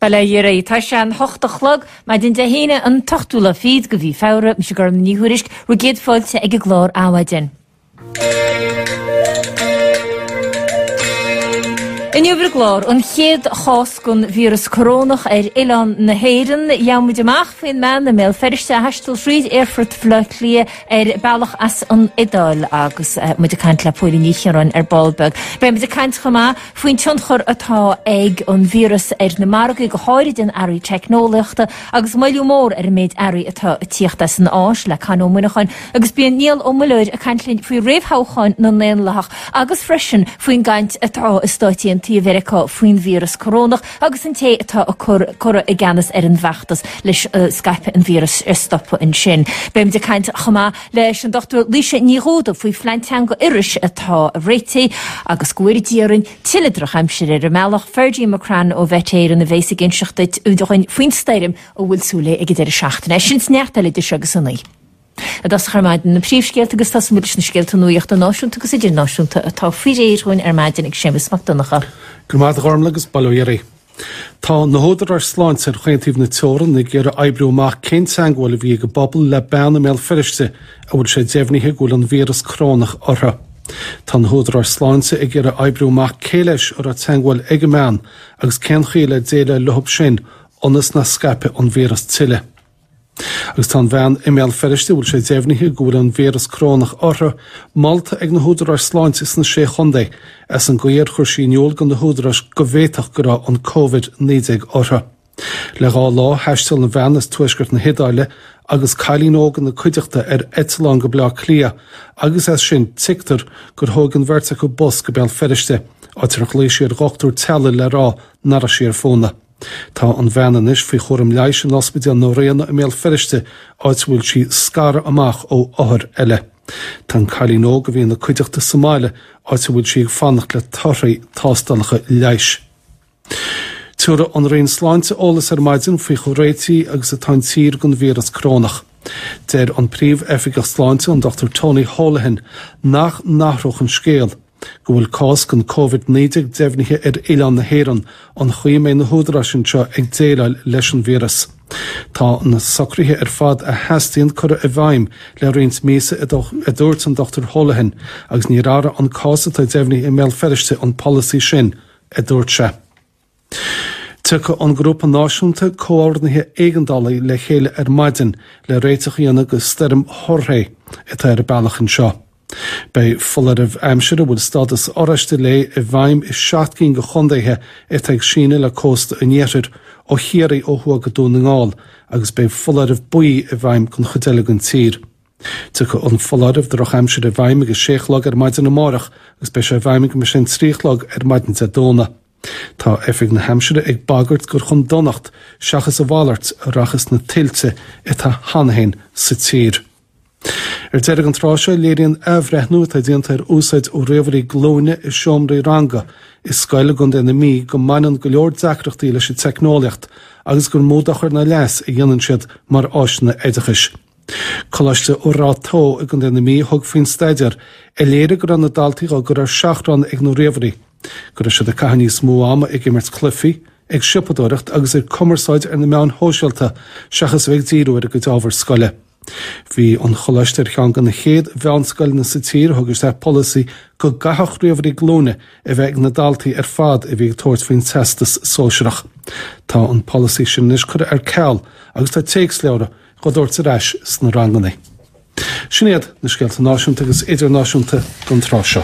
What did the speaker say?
Bail ó Dhia oraibh. Tá sé an hocht a chlog, maidin Dé hAoine an t-ochtú lá fichead de mhí Feabhra. Mise Gormfhlaith Ní Thuairisg, bhur gcéad fáilte ag an gclár Adhmhaidin. Inniu ar an gclár, an chéad chás den víreas corónach ar oileán na hÉireann. Gheobhaidh muid amach faoin mbean i mBéal Feirste a thaistil thríd aerfort Bhaile Átha Cliath ar bealach as an Iodáil agus muid ag caint le Póilín Ní Chiaráin ar ball beag. Beidh muid ag caint chomh maith faoin tionchar atá ag an víreas ar na margaí, go háirid in earraí teicneolaíochta, agus moilliú mór ar an méid earraí atá ag tíocht as an Áis, le Con Ó Muineacháin, agus bíonn Niall Ó Muilleoir ag caint linn faoi réamhthoghcháin na nDaonlathach agus freisin faoin gcaint atá i Stáit Aontaithe Mheiriceá faoin víreas corónach agus an té atá ag cur curtha i gceannas ar an bhfeachtas leis scaipeadh an víris a stopadh ansin. Beimid ag caint chomh maith leis an Dr Laoise Ní Dhúda faoi phlean teanga Iorrais atá réitithe agus go bhfóire Dia orainn tuilleadh drochaimsire ar an mbealach. Ferdia McCrann ó Mhet Éireann a bhéas ag inseacht duit dúinn faoin stoirm a bhfuil súil léi ag an deireadh seachtaine. Sin is neart eile idir seo agus a naoi. I dtosach ar maidin na príomhscéalta agus tosóidh muid leis na scéalta nuachta náisiúnta agus idirnáisiúnta atá faoi réir dhúinn ar maidin ag Séamus Mac Donncha. Go raibh maith agat a Ghormfhlaith agus bail ó Dhia oraibh. Tá na húdaráis sláinte ar chaon taobh na teorann ag iarraidh oibriú amach cén teagmháil a bhí ag an bpobal le bean i mBéal Feirste a bhfuil sé deimhnithe go bhfuil an víreas corónach uirthi. Tá na húdaráis sláinte ag iarraidh oibriú amach cé leis a raibh teagmháil ag an mbean agus cén chaoi le déileáil leo sin ionas nach scaipfidh an víreas tuilleadh. Agus tá an bhean i mBéal Feirste a bhfuil sé deimhnithe go bhfuil an víreas corónach uirthi, molta ag na húdaráis sláinte sna Sé Chontae as an gcaoi ar chuir sí in iúl do na húdaráis go bhféadfadh go raibh an Covid-19 uirthi. Le dhá lá, thaistil an bhean as tuaisceart na hIodáile agus cailín óg ina cuideachta ar eitleán go Baile Átha Cliath agus as sin tuigtear gur thóg an bheirt acu bus go Béal Feirste, áit ar ghlaoigh sí ar dhochtúir teaghlaigh le rá nach raibh sí ar fónamh. Tá an bhean anois faoi chúram leighis in Ospidéal na Ríona i mBéal Feirste, áit a bhfuil sí scartha amach ó othair eile. Tá an cailín óg a bhí ina cuideachta sa mbaile, áit a bhfuil sí ag fanacht le torthaí tástálacha leighis. Tabharfaidh an Roinn Sláinte eolas ar maidin faoi chomh réitithe agus atá an tír don víreas corónach. Deir an Príomh-Oifigeach Sláinte, an Dr Tony Holohan, nach n-athródh an scéal. go bhfuil cás den Covid-19 deimhnithe ar oileán na hÉireann, an chaoi a mbeidh na húdaráis anseo ag déileáil leis an víreas. Tá na socruithe ar fad a theastaíonn curtha i bhfeidhm le roinnt míosa, a dúirt an Dr Holohan, agus níor athraigh an cás atá deimhnithe i mBéal Feirste an polasaí sin, a dúirt sé. Tiocfaidh an Grúpa Náisiúnta Comhordaithe Éigeandála le chéile ar maidin le réiteach a dhéanamh do Stoirm Jorge atá ar a bealach anseo. Beidh foláireamh aimsire a bhfuil stádas oráiste léi i bhfeidhm i 7 gcinn de chontaetha atá ag síneadh le cósta an iarthair, ó Chiarraí ó thuaidh go Dún na nGall, agus beidh foláireamh buí i bhfeidhm don chuid eile den tír. Tiocfaidh an foláireamh drochaimsire i bhfeidhm ag a sé a chlog ar maidin amárach agus beidh sé i bhfeidhm go mbeidh sé an 3 a chlog ar maidin Dé Domhnaigh. Tá Oifig na hAimsire ag bagairt gur chun donacht seachas a mhalairt a rachas na tuilte atá cheana féin sa tír. Ar deireadh an tráth seo, léiríonn athbhreithniú atá déanta ar úsáid ríomhairí glúine i seomraí ranga i scoil i gContae na Mí go mbaineann go leor deacrachtaí leis an teicneolaíocht agus gur mó dochar ná leas a dhéanann siad mar áiseanna oideachais. Coláiste Ráth Tó i gContae na Mí a thug faoin staidéar, a léirigh go raibh na daltaí á gcur ar seachrán ag na ríomhairí, go raibh siad ag caitheamh níos mó ama ag imirt cluichí, ag siopadóireacht agus ag cumarsáid ar na meáin shóisialta seachas a bheith ag díriú ar a gcuid ábhar scoile. Bhí an choláiste ar cheann de na chéad mheánscoileanna sa tír a thug isteach polasaí go gcaithfeadh ríomhairí glúine a bheith ag na daltaí ar fad a bhí ag tabhairt faoin Teastas Sóisearach. Tá an polasaí sin anois curtha ar ceal agus tá téacsleabhra á dtabhairt ar ais sna ranganna. Sin iad na scéalta náisiúnta agus idirnáisiúnta don tráth seo.